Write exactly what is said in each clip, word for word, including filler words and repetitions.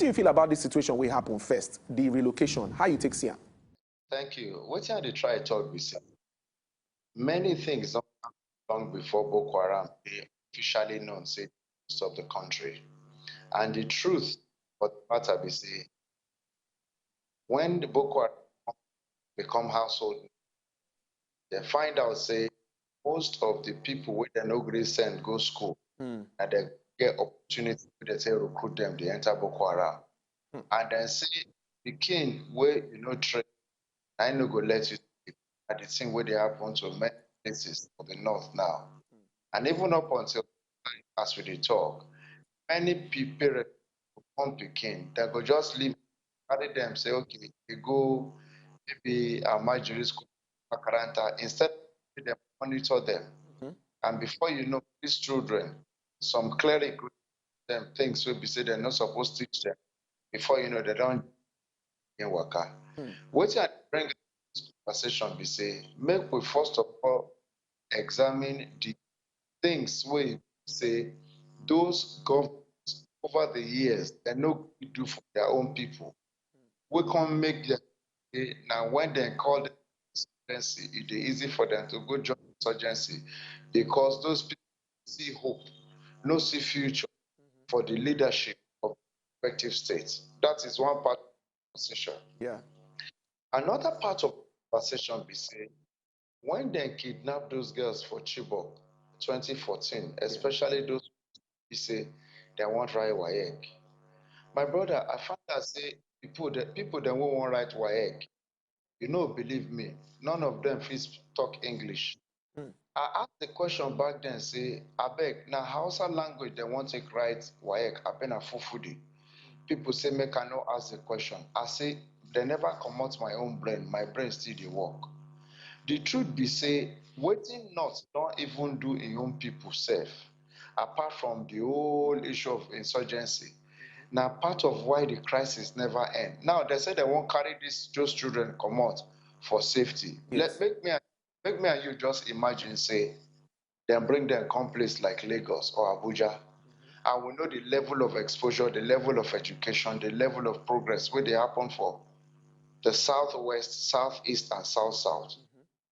What do you feel about this situation wey happen first, the relocation? How you take see am? Thank you. Wetin I dey try talk be say many things don happen long before Boko Haram dey officially known say most of the country. And the truth for the matter be say when the Boko Haram become household, they find out say most of the people wey dem no gree send go school, Hmm. and they get opportunity wey they say recruit them, they enter Boko Haram. Hmm. And then say the king wey you no train, I no go let you sleep. And the thing wey dey happen to many places for the north now. And even up until as we dey talk, many pe- parents go come pikin, they go just leave, carry them, say, okay, they go maybe Almajiri school, makaranta, instead make dem monitor them. Mhm. And before you know, these children, some cleric go them things wey be say dem no suppose teach them. Before you know, they don in waka. Hmm. Wetin I bring this conversation be say make we first of all examine the things wey say those governments over the years dem no gree do for their own people. Wey come make them say na when dem call them insurgency, e dey easy for them to go join insurgency because those people see hope, no see future for the leadership of respective states. That is one part of the conversation. Yeah. Another part of the conversation be say when dem kidnap those girls for Chibok twenty fourteen, especially those be say dem wan write WAEC. My brother, I find out say people the people dem wey wan write WAEC, you no believe me, none of them fit talk English. Hmm. I ask the question back then say, abeg, na Hausa language dem wan take write WAEC, abi na Fulfulde? People say make I no ask the question. I say dem never comot my own brain, my brain still dey work. The truth be say wetin North don even do im own people sef, apart from the whole issue of insurgency, na part of why the crisis never end. Now dem say dem wan carry these those children comot for safety. Yes. Let make me and make me and you just imagine say dem bring them come place like Lagos or Abuja, and we know the level of exposure, the level of education, the level of progress wey dey happen for the southwest, southeast, and south south.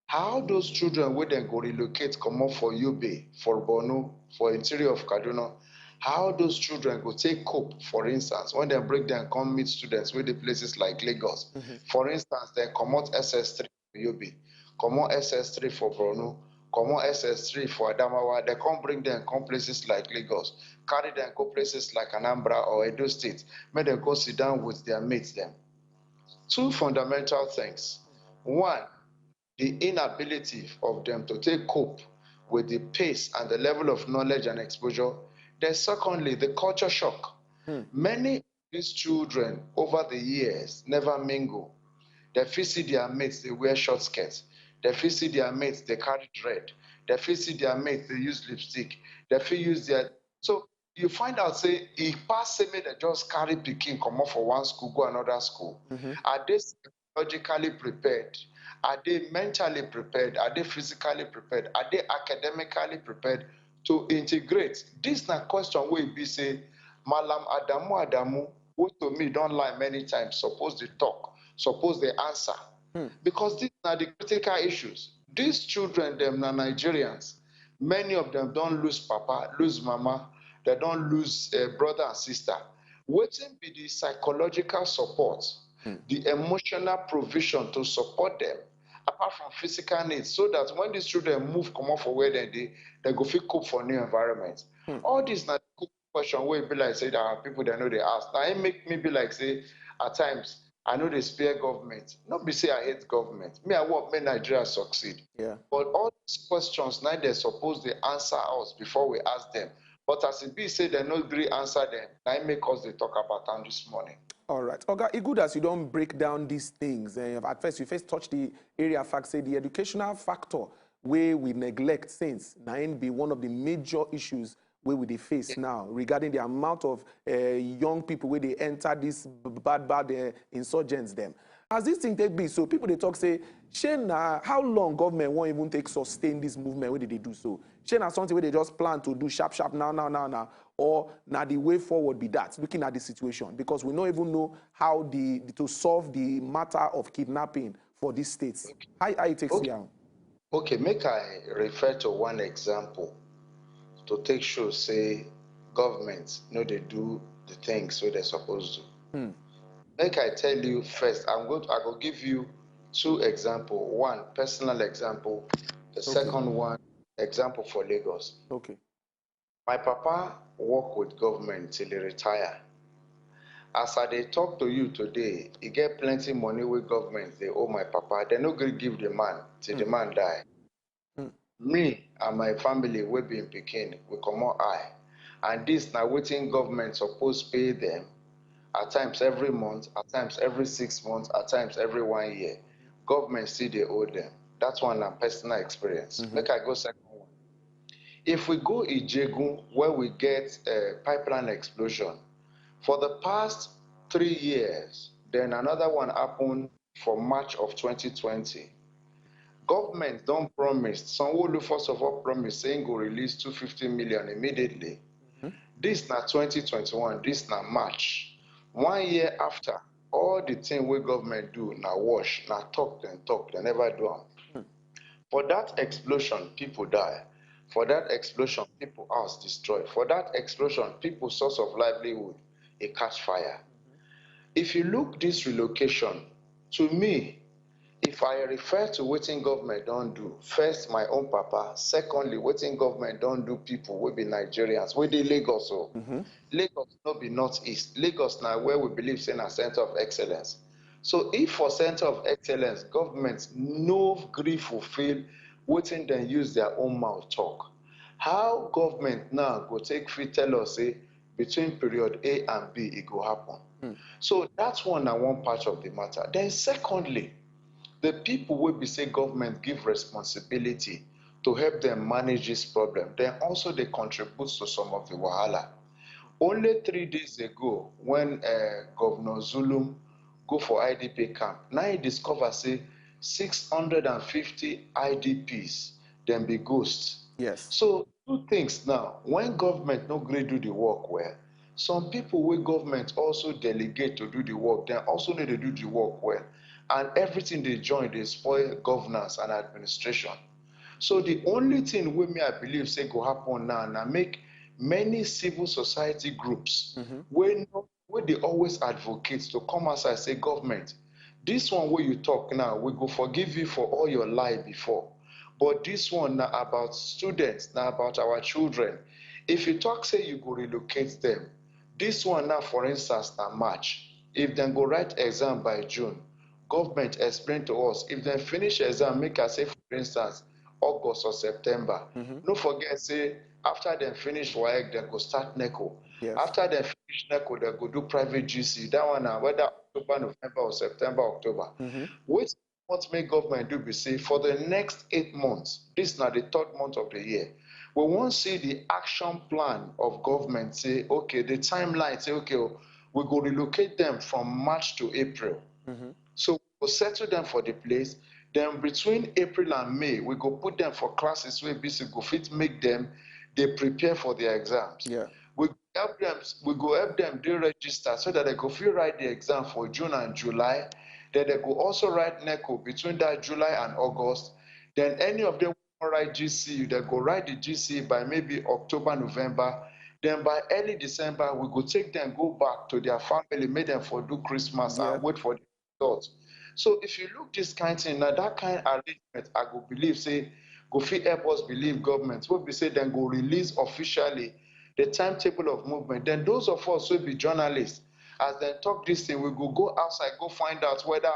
How those children wey dem go relocate comot for Yobe, for Borno, for interior of Kaduna, how those children go take cope, for instance, when dem bring them come meet students wey dey places like Lagos? Mhm. For instance, dem comot S S three for Yobe, comot S S three for Borno, comot S S three for Adamawa, dem come bring them come places like Lagos, carry them go places like Anambra or Edo State, make dem go sit down with their mates dem. Two fundamental things. One, the inability of them to take cope with the pace and the level of knowledge and exposure. Then secondly, the culture shock. Hmm. Many of these children over the years never mingle. Dem fit see their mates dey wear short skirts. Dem fit see their mates dey carry dread. Dem fit see their mates dey use lipstick. Dem fit use their so you find out say e pass say make dem just carry pikin comot for one school go another school. Mhm. Are they psychologically prepared? Are they mentally prepared? Are they physically prepared? Are they academically prepared to integrate? This na question wey be say Malam Adamu Adamu, who to me don lie many times, suppose dey talk, suppose dey answer. Hmm. Because these na the critical issues. These children dem na Nigerians. Many of them don lose papa, lose mama, they don lose uh, brother and sister. Wetin be the psychological support, Hmm. the emotional provision to support them, apart from physical needs, so that when these children move comot for where dem dey, dem go fit cope for new environment. Hmm. All this na good question wey be like say that people dem no dey ask. Na im make me be like say at times I no dey spare government. No be say I hate government. Me, I want make Nigeria succeed. Yeah. But all these questions na dem suppose dey answer us before we ask them. But as e be say dem no gree answer them, na im make us dey talk about am this morning. All right. Oga, e good as you don break down these things. Eh, at first, you first touch the area fact, say the educational factor wey we neglect since, na im be one of the major issues wey we dey face now regarding the amount of uh, young people wey dey enter this b- bad bad uh, insurgents dem. As this thing take be so, people dey talk say, shey na how long government wan even take sustain this movement wey dey dey do so? Shey na something wey dey just plan to do sharp sharp now now now now, or na the way forward be that, looking at the situation, because we no even know how the, the to solve the matter of kidnapping for these states. How, how you take see am? Okay, make I refer to one example to take show say government no dey do the things wey dem suppose do. Make I tell you first, I'm going to, I go give you two example. One personal example, the second one example for Lagos. Okay. My papa work with government till he retire. As I dey talk to you today, e get plenty money wey government dey owe my papa. Dem no gree give the man till the man die. Me and my family wey be im pikin, we comot eye. And this na wetin government suppose pay dem, at times every month, at times every six months, at times every one year. Government still dey owe dem. That one na personal experience. Make I go second one. If we go Ijegun, where we get uh, pipeline explosion, for the past three years, then another one happened for March of twenty twenty. Government don promise, Sanwo-Olu first of all promise say im go release two fifty million immediately. This na twenty twenty-one, this na March. One year after, all the thing wey government do na wash, na talk dem talk, dem never do am. For that explosion, people die. For that explosion, people house destroy. For that explosion, people source of livelihood e catch fire. If you look this relocation, to me, if I refer to wetin government don do, first my own papa, secondly wetin government don do people wey be Nigerians wey dey Lagos o. Lagos no be northeast. Lagos na where we believe say na center of excellence. So if for center of excellence government no gree fulfill wetin dem use their own mouth talk, how government now go take fit tell us say between period A and B e go happen? So that one na one part of the matter. Then secondly, the people wey be say government give responsibility to help them manage this problem, dem also dey contribute to some of the wahala. Only three days ago, when uh, Governor Zulum go for I D P camp, now he discover say six hundred and fifty I D Ps dem be ghosts. Yes. So two things now. When government no gree do the work well, some people wey government also delegate to do the work, dem also no dey do the work well, and everything dey join dey spoil governance and administration. So the only thing wey me I believe say go happen now na make many civil society groups wey no wey dey always advocate to come outside say, government, this one wey you talk now, we go forgive you for all your lie before, but this one na about students, na about our children. If you talk say you go relocate them, this one now, for instance, na March. If dem go write exam by June, government explain to us, if dem finish exam, make I say for instance August or September, no forget say after dem finish waec, dem go start neco. Yes. After dem finish neco, dem go do private G C. That one na whether October, November, or September, October. Wetin we want make government do be say for the next eight months, this na the third month of the year, we wan see the action plan of government say, okay, the timeline say, okay o, we go relocate them from March to April. So we go settle them for the place. Then between April and May, we go put them for classes wey be say go fit make them dey prepare for their exams. Yeah. We go help them, we go help them dey register so that they go fit write the exam for June and July. Then they go also write neco between that July and August. Then any of them wan write G C E, they go write the G C E by maybe October, November. Then by early December, we go take them go back to their family, make them for do Christmas Yeah. and wait for the results. So if you look this kind thing, na that kind arrangement I go believe say go fit help us believe government wey be say dem go release officially the timetable of movement. Then those of us wey be journalists, as dem talk this thing, we go go outside go find out whether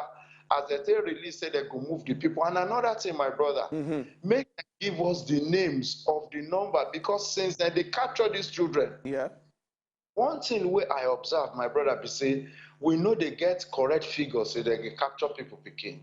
as dem take release say dem go move the people. And another thing, my brother, make dem give us the names of the number, because since dem dey capture these children, Yeah. one thing wey I observe, my brother, be say we no dey get correct figures say dem dey capture people pikin.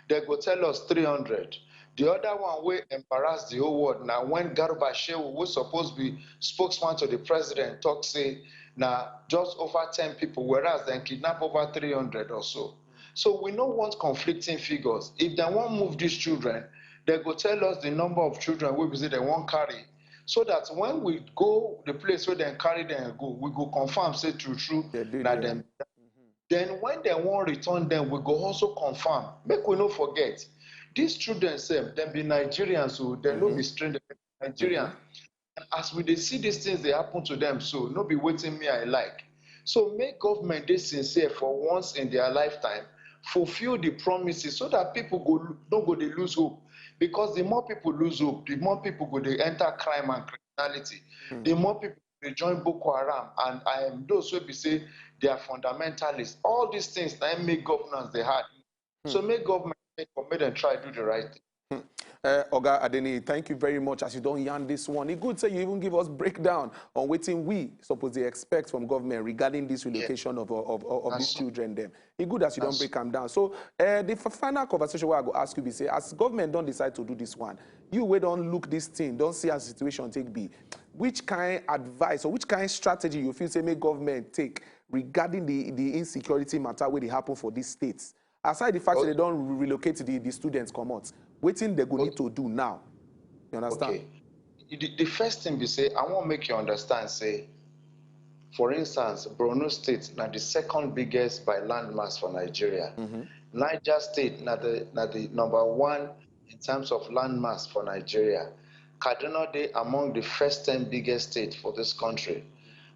Dem go tell us three hundred, The other one wey embarrass the whole world na when Garba Shehu, wey suppose be spokesman to the president, talk say na just over ten people, whereas dem kidnap over three hundred or so. So we no want conflicting figures. If dem wan move these children, dem go tell us the number of children wey be say dem wan carry, so that when we go the place wey dem carry dem go, we go confirm say true true na dem. Then when dem wan return dem, we go also confirm. Make we no forget, these children sef, dem be Nigerians o, dem no be strangers, Nigerian. And as we dey see these things dey happen to dem so, no be wetin me I like. So make government dey sincere for once in their lifetime, fulfill the promises so that people go no go dey lose hope. Because the more people lose hope, the more people go dey enter crime and criminality. The more people dey join Boko Haram and um, those wey be say they are fundamentalists. All these things na im make governance dey hard. So make government make, make dem try do the right thing. Uh, Oga Adeni, thank you very much as you don yarn this one. E good say you even give us breakdown on wetin we suppose dey expect from government regarding this relocation of, of, of, of these children dem. E good as you don break am down. So uh, the f- final conversation wey I go ask you be say, as government don decide to do this one, you wey don look this thing, don see as the situation take be, which kind advice or which kind strategy you feel say make government take regarding the, the insecurity matter wey dey happen for these states? Aside the fact that they don re- relocate the, the students comot, wetin they go need to do now? You understand? Okay. The, the first thing be say, I wan make you understand say, for instance, Borno State na the second biggest by landmass for Nigeria. Niger State na the na the number one in terms of landmass for Nigeria. Kaduna dey among the first ten biggest states for this country.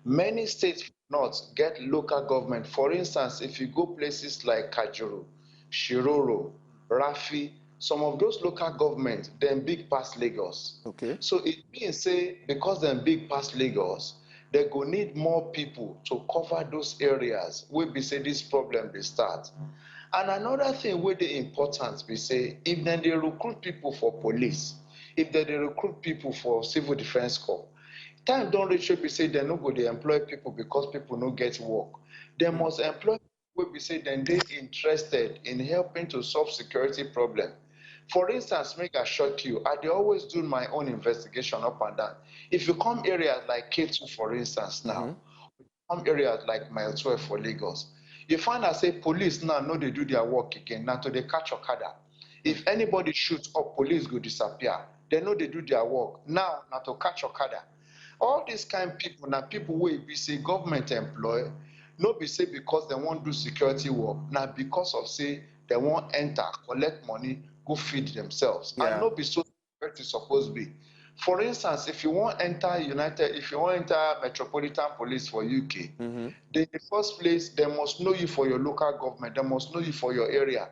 Many states for north get local government. For instance, if you go places like Kajuru, Shiroro, Rafi, some of those local government dem big pass Lagos. Okay. So it means say because dem big pass Lagos, they go need more people to cover those areas wey be say this problem dey start. And another thing wey dey important be say if dem dey recruit people for police, if dem dey recruit people for civil defence corps, time don reach wey be say dem no go dey employ people because people no get work. Dem must employ wey be say dem dey interested in helping to solve security problem. For instance, make I shock you, I dey always do my own investigation up and down. If you come areas like Ketu, for instance, now, come areas like Mile twelve for Lagos, you find out say police now no dey do their work again, na to dey catch okada. If anybody shoot up, police go disappear. Dem no dey do their work. Now na to catch okada. All these kind people na people wey be say government employ, no be say because dem wan do security work, na because of say dem wan enter, collect money, go feed themselves. Yeah. And no be so security suppose be. For instance, if you wan enter United, if you wan enter Metropolitan Police for U K, the, the first place, dem must know you for your local government, dem must know you for your area.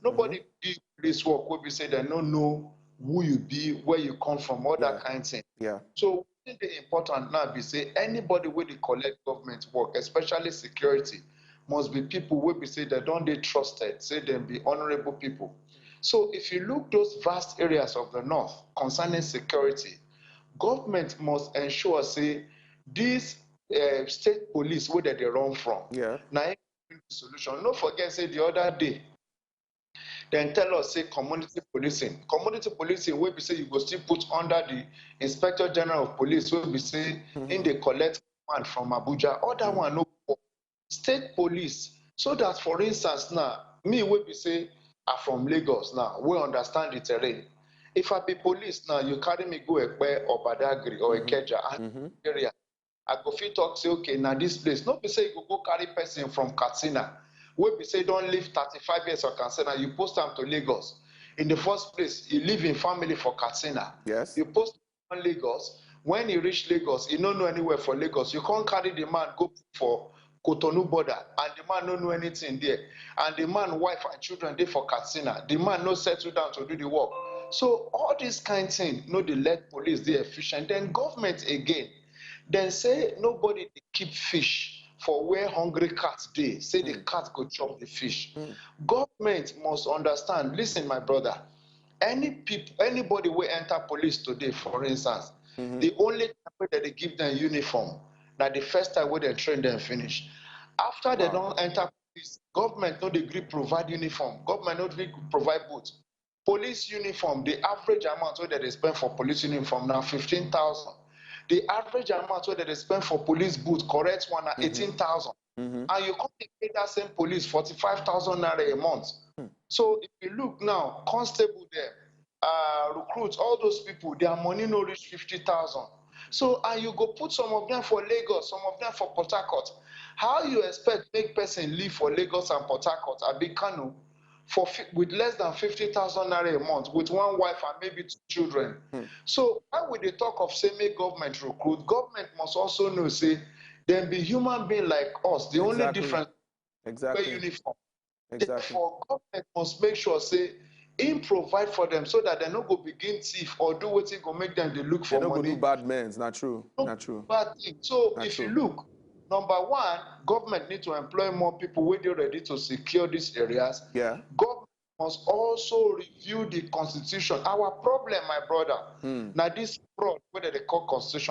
Nobody do police work wey be say dem no know who you be, where you come from, all that kind thing. Yeah. So wetin dey important now be say anybody wey dey collect government work, especially security, must be people wey be say dem don dey trusted, say dem be honourable people. So if you look those vast areas of the north concerning security, government must ensure say these uh, state police wey dem dey run from, Yeah. na im be the solution. No forget say the other day, dem tell us say community policing, community policing wey be say you go still put under the Inspector General of Police, wey be say im dey collect command from Abuja. Other one no work. State police, so that, for instance, now, me wey be say I from Lagos now, wey understand the terrain. If I be police now, you carry me go Epe or Badagry or Ikeja and area, I go fit talk say, okay, na this place. No be say you go go carry person from Katsina, wey be say don live thirty-five years for Katsina, you post am to Lagos. In the first place, he live in family for Katsina. Yes. You post on Lagos. When he reach Lagos, he no know anywhere for Lagos. You can't carry the man go for Cotonou border, and the man no know anything there. And the man wife and children dey for Katsina. The man no settle down to do the work. So all this kind thing no dey let police dey efficient. Then government again, dem say nobody dey keep fish for where hungry cat dey. Say the cat go chop the fish. Government must understand. Listen, my brother. Any people, anybody wey enter police today, for instance, the only time wey dem dey give dem uniform na the first time wey dem train dem finish. After dem don enter police, government no dey gree provide uniform. Government no gree provide boot. Police uniform, the average amount wey dem dey spend for police uniform na fifteen thousand. The average amount wey dem dey spend for police boot, correct one, na eighteen thousand. And you come dey pay that same police forty-five thousand naira a month. So if you look now, constable dem, uh, recruits, all those people, their money no reach fifty thousand. So, and you go put some of them for Lagos, some of them for Port Harcourt. How you expect make person live for Lagos and Port Harcourt, abi Kano, for fi- with less than fifty thousand naira a month, with one wife and maybe two children? So when we dey talk of say make government recruit, government must also know say dem be human being like us. The only Exactly. Difference, wear Exactly. Uniform. Exactly. Therefore, government must make sure say im provide for them, so that dem no go begin thief or do wetin go make dem dey look They for no go money. Do bad mens. Not true. No Not true. Bad thing. So Na if you true. Look, number one, government need to employ more people wey dey ready to secure these areas. Yeah. Government must also review the constitution. Our problem, my brother, Hmm. na this fraud wey dem dey call constitution.